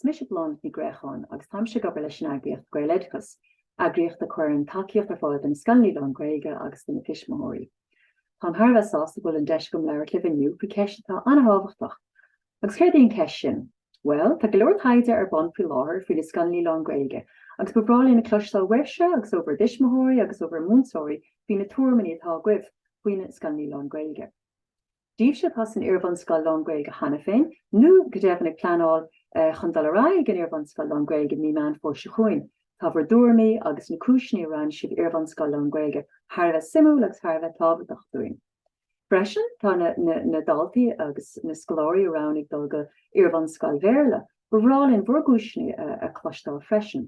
Is mise Bláthnaid Ní Ghréacháin agus táimse ag obair leis an eagraíocht Gaeloideachas, eagraíocht a chuireann tacaíocht ar fáil do na scoileanna lán-Ghaeilge agus do na tuismitheoirí. Táim thar a bheith sásta go bhfuil an deis agam labhairt libh inniu faoi cheist atá an-thábhachtach. Agus céard í an cheist sin? Bhuel, tá go leor taighde ar bun faoi láthair faoi na scoileanna lán-Ghaeilge agus ba bhreá linn a chloisteáil uaibhse agus ó bhur dtuismitheoirí agus ó bhur múinteoirí faoi na tuairimí atá agaibh faoi na scoileanna lán-Ghaeilge. Daoibhse atá san iarbhunscoil lán-Ghaeilge cheana féin, nó go deimhin ag pleanáil chun dul ar aghaidh ag an iarbhunscoil lán-Ghaeilge mí Meán Fómhair seo chugainn, tá bhur dtuairimí agus na cúiseanna a roghnaigh sibh iarbhunscoil lán-Ghaeilge thar a bheith suimiúil agus thar a bheith tábhachtach dúinn. Freisin, tá na daltaí agus na scoláirí a roghnaigh dul go iarbhunscoil Bhéarla, ba bhreá linn bhur gcúiseanna a chloisteáil freisin.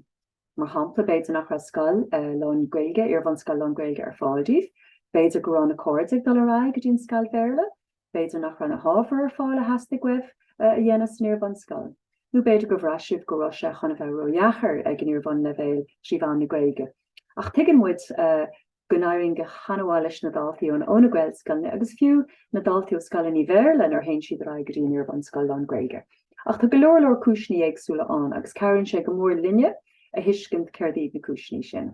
Mar shampla, b'fhéidir nach raibh scoil lán-Ghaeilge, iarbhunscoil lán-Ghaeilge ar fáil daoibh, b'fhéidir go raibh na cairde ag dul ar aghaidh go dtí an scoil Bhéarla, b'fhéidir nach raibh na hábhair ar fáil a theastaigh uaibh a dhéanamh san iarbhunscoil, nó b'fhéidir gur bhraith sibh go raibh sé chun a bheith ródheacair ag an iarbhunleibhéal trí mheán na Gaeilge. Ach tuigeann muid go n-éiríonn go han-mhaith leis na daltaí ó na Gaelscoileanna agus fiú na daltaí ó scoileanna Béarla nuair a théann siad ar aghaidh go dtí an iarbhunscoil lán-Ghaeilge. Ach tá go leor leor cúiseanna éagsúla ann agus cabhraíonn sé go mór linne a thuiscint céard iad na cúiseanna sin.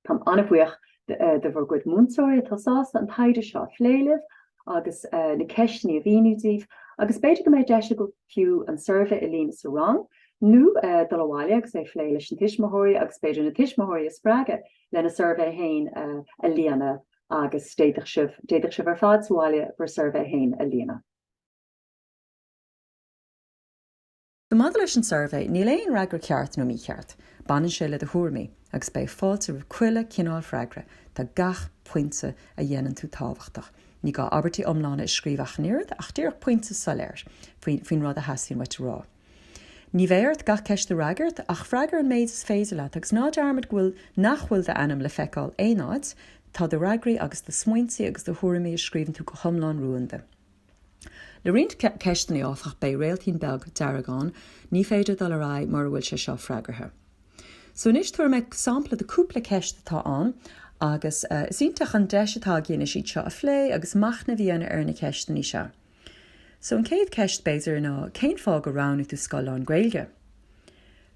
Táim an-bhuíoch de bhur gcuid múinteoirí atá sásta an taighde seo a phlé libh agus na ceisteanna a mhíniú daoibh agus b'fhéidir go mbeidh deis agaibh fiú an suirbhé a líonadh sa rang nó dul abhaile agus é a phlé leis na tuismitheoirí agus b'fhéidir na tuismitheoirí a spreagadh lena suirbhé féin a líonadh agus d'fhéadfadh sibh, d'fhéadfadh sibh ar fad sa bhaile bhur suirbhé féin a líonadh. So maidir leis an suirbhé, níl aon fhreagra ceart nó mícheart. Baineann sé le do thuairimí, agus beidh fáilte roimh chuile cineál freagra, tá gach pointe a dhéanann tú tábhachtach. Ní gá abairtí iomlána a scríobh ach an oiread, ach díreach pointe soiléir faoin rud a theastaíonn uait a rá. Ní bheidh ort gach ceist a fhreagairt, ach freagair an méid is féidir leat agus ná dearmad go bhfuil nach bhfuil d'ainm le feiceáil aon áit, tá do fhreagraí agus do smaointe agus do thuairimí a scríobhann tú go hiomlán rúnda. Le roinnt ceisteanna, áfach, beidh réiltín beag dearg ann, ní féidir dul ar aghaidh mura bhfuil sé seo freagartha. So anois tabharfaidh mé sampla de cúpla ceist atá ann agus is iontach an deis atá againn anois iad seo a phlé agus machnamh a dhéanamh ar na ceisteanna seo. So an chéad cheist b'fhéidir ná cén fáth gur roghnaigh tú scoil lán-Ghaeilge?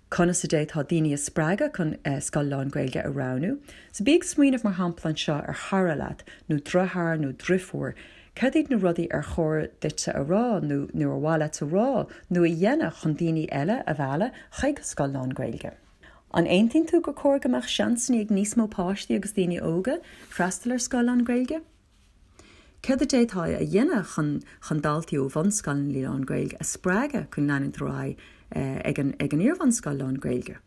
Conas a d'fhéadfá daoine a spreagadh chun scoil lán-Ghaeilge a roghnú? So bí ag smaoineamh mar shampla anseo ar chara leat nó deartháir nó deirfiúr, céard iad na rudaí ar chóir duitse a rá nó nó ar mhaith leat a rá nó a dhéanamh chun daoine eile a mhealladh chuig scoil lán-Ghaeilge? An aontaíonn tú gur chóir go mbeadh seansanna ag níos mó páistí agus daoine óga freastal ar scoil lán-Ghaeilge? Céard a d'fhéadfá a dhéanamh chun chun daltaí ó bhunscoileanna lán-Ghaeilge a spreagadh chun leanúint ar aghaidh ag an ag an iarbhunscoil lán-Ghaeilge?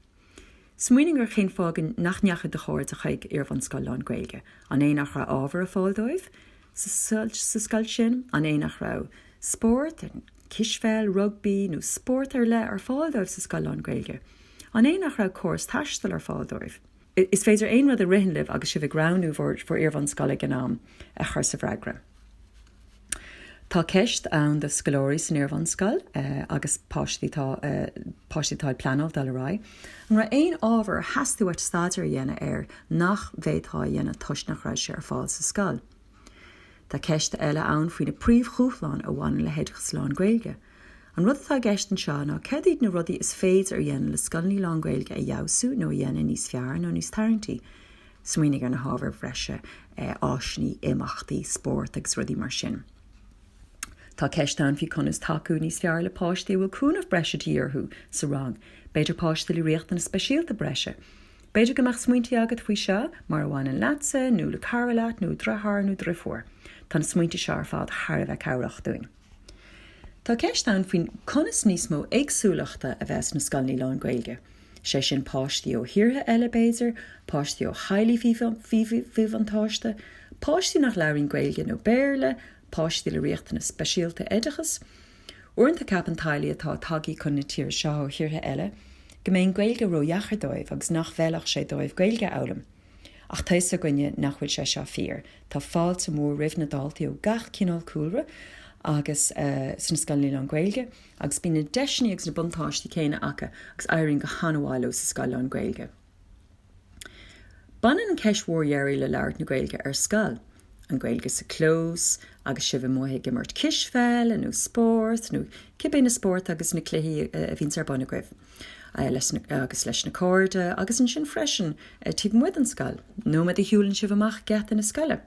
Smaoinigh ar cén fáth nach ndeachaigh do chairde chuig iarbhunscoil lán-Ghaeilge. An é nach raibh ábhar ar fáil dóibh sa sa scoil sin? An é nach raibh spórt, cispheil, rugbaí nó spórt ar leith ar fáil dóibh sa scoil lán-Ghaeilge? An é nach raibh córas taistil ar fáil dóibh? Is féidir aon rud a ritheann libh agus sibh ag roghnú bhur iarbhunscoil ag an am a chur sa bhfreagra. Tá ceist ann do scoláirí san iarbhunscoil agus páistí atá páistí atá ag pleanáil dul ar aghaidh. An raibh aon ábhar ar theastaigh uait staidéar a dhéanamh air nach bhféadfá a dhéanamh toisc nach raibh sé ar fáil sa scoil? Tá ceist eile ann faoi na príomhdhúshláin a bhaineann le hoideachas lán-Ghaeilge. An rud atá i gceist anseo ná céard iad na rudaí is féidir a dhéanamh le scoileanna lán-Ghaeilge a fheabhsú nó a dhéanamh níos fearr nó níos tarraingtí. Smaoinigh ar na hábhair bhreise, áiseanna, imeachtaí, spórt agus rudaí mar sin. Tá ceist ann faoi conas tacú níos fearr le páistí a bhfuil cúnamh breise de dhíth orthu sa rang, b'fhéidir páistí le riachtanas speisialta breise. B'fhéidir go mbeadh smaointe agat faoi seo, mar a bhaineann leatsa, nó le cara leat, nó deartháir nó deirfiúr. Tá na smaointe seo ar fad thar a bheith cabhrach dúinn. Tá ceist ann faoin conas níos mó éagsúlachta a bheith sna scoileanna lán-Ghaeilge, sé sin páistí ó thíortha eile b'fhéidir, páistí ó theaghlaigh faoi mhíbhuntáiste, páistí nach labhraíonn Gaeilge nó Béarla, páistí le riachtanas speisialta oideachais. Uaireanta ceapann teaghlaigh atá tagtha chun na tíre seo ó thíortha eile go mbeidh an Ghaeilge ródheacair dóibh agus nach bhfeilfeadh sé dóibh Gaeilge a fhoghlaim. Ach tá fhios againne nach bhfuil sé seo fíor. Tá fáilte mhór roimh na daltaí ó gach cineál cúlra agus sna scoileanna lán-Ghaeilge agus bíonn na deiseanna agus na buntáistí céanna acu agus éiríonn go han-mhaith leo sa scoil lán-Ghaeilge. Baineann an cheist mhór dheiridh le labhairt na Gaeilge ar scoil. An Ghaeilge sa chlós, agus sibh amuigh ag imirt cispheile nó spórt nó cibé na spóirt agus na cluichí a bhíonns ar bun agaibh agus leis na cairde agus ansin freisin taobh amuigh den scoil, nóiméad a shiúlann sibh amach geata na scoile.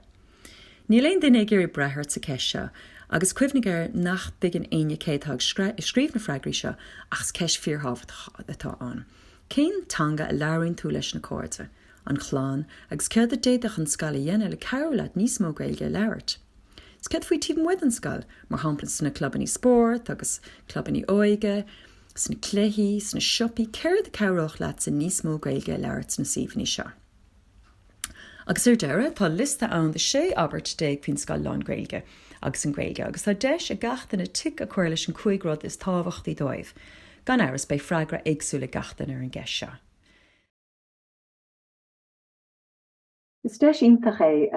Níl aon duine ag iarraidh brath ort sa cheist seo agus cuimhnigh air nach dtuigeann éinne cé atá ag scríobh na freagraí seo ach is ceist fíorthábhachtach atá ann. Cén teanga a labhraíonn tú leis na cairde? an chlann agus céard a d'fhéadfadh an scoil a dhéanamh le cabhrú leat níos mó Gaeilge a labhairt? Is céard faoi taobh amuigh den scoil, mar shampla sna clubannaí spóirt agus clubannaí óige, sna cluichí, sna siopaí, céard a cabhródh leatsa níos mó Gaeilge a labhairt sna suíomhanna seo? Agus ar deireadh, tá liosta ann de 16 abairt faoin scoil lán-Ghaeilge agus an Ghaeilge agus tá deis ag gach duine tic a chur leis an 5 rud is tábhachtaí dóibh. Gan amhras, beidh freagra éagsúil ag gach duine ar an gceist seo. Is deis iontach é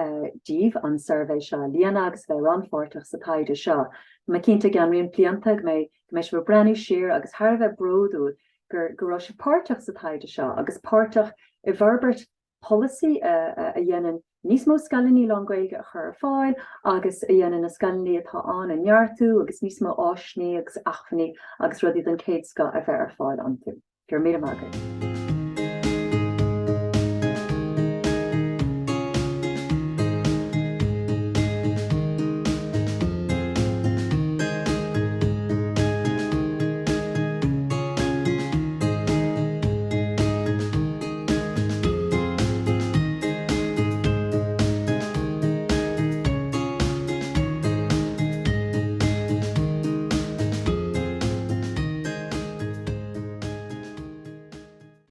daoibh an suirbhé seo a líonadh agus a bheith rannpháirteach sa taighde seo. Tá mé cinnte i gceann roinnt blianta go mbeidh go mbeidh sibh ag breathnú siar agus thar a bheith bródúil gur go raibh sibh páirteach sa taighde seo agus páirteach i bhforbairt polasaí a a dhéanann níos mó scoileanna lán-Ghaeilge a chur ar fáil agus a dhéanann na scoileanna atá ann a neartú agus níos mó áiseanna agus acmhainní agus rudaí den chéad scoth a bheith ar fáil iontu. Go raibh míle maith agat.